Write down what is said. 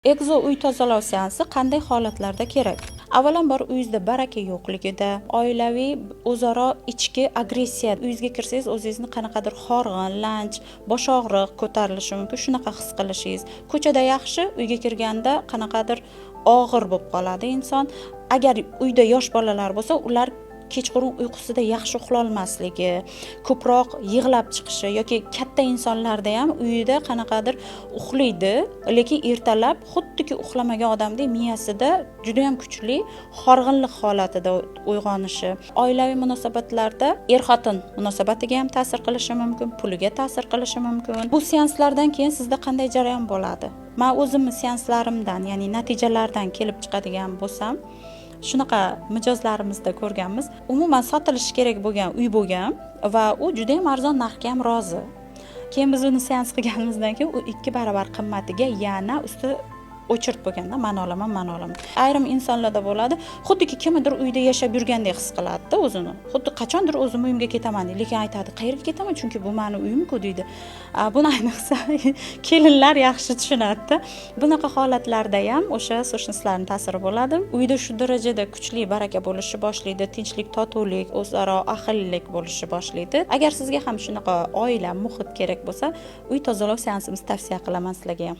Экзо uy tozalov seansi qanday holatlarda kerak? Avvalambor, uyingizda baraka yo'qligida, oilaviy o'zaro ichki agressiya, uyingizga kirsangiz, o'zingizni qanaqadir horg'in, lanj, bosh og'riq ko'tarilishi mumkin, shunaqa his qilishingiz. Ko'chada yaxshi, uyga kirganda qanaqadir og'ir bo'lib qoladi inson. Agar uyda yosh bolalar bo'lsa, ular kechqurun uyqusida yaxshi uxlolmasligi, ko'proq yig'lab chiqishi yoki katta insonlarda ham uyida qanaqadir uxlaydi, lekin ertalab xuddiki uxlamagan odamdek miyasida judayam kuchli horg'inlik holatida uyg'onishi. Oilaviy munosabatlarda er xotin munosabatiga ham ta'sir qilishi mumkin, puliga ta'sir qilishi mumkin. Bu seanslardan keyin sizda qanday jarayon bo'ladi? Man o'zimni seanslarimdan, ya'ni natijalardan kelib chiqadigan bo'lsam, shunaqa mijozlarimizda ko'rganmiz. Umuman sotilishi kerak bo'lgan uy bo'lgan va u judayam arzon narxga ham rozi. Keyin biz uni seans qilganimizdan keyin u 2 barobar qimmatiga, yana usti очередь bo'lganda, "Man olaman, man olaman". Ayrim insonlarda bo'ladi, xuddiki kimnidir uyida yashab yurgandek his qiladida o'zini, xuddi qachondir o'zim uyimga ketaman deydi, lekin aytadi: "Qayerga ketaman, chunki bu mani uyimku", deydi. Buni ayniqsa kelinlar yaxshi tushunadida. Bunaqa holatlarda ham o'sha сущность larni ta'siri bo'ladi. Uyda shu darajada kuchli baraka bo'lishni boshlaydi, tinchlik, totuvlik, o'zaro ahillik bo'lishni boshlaydi. Agar sizga ham shunaqa oila, muhit kerak bo'lsa, uy tozalov seansimizni tavsiya qilaman sizlarga ham.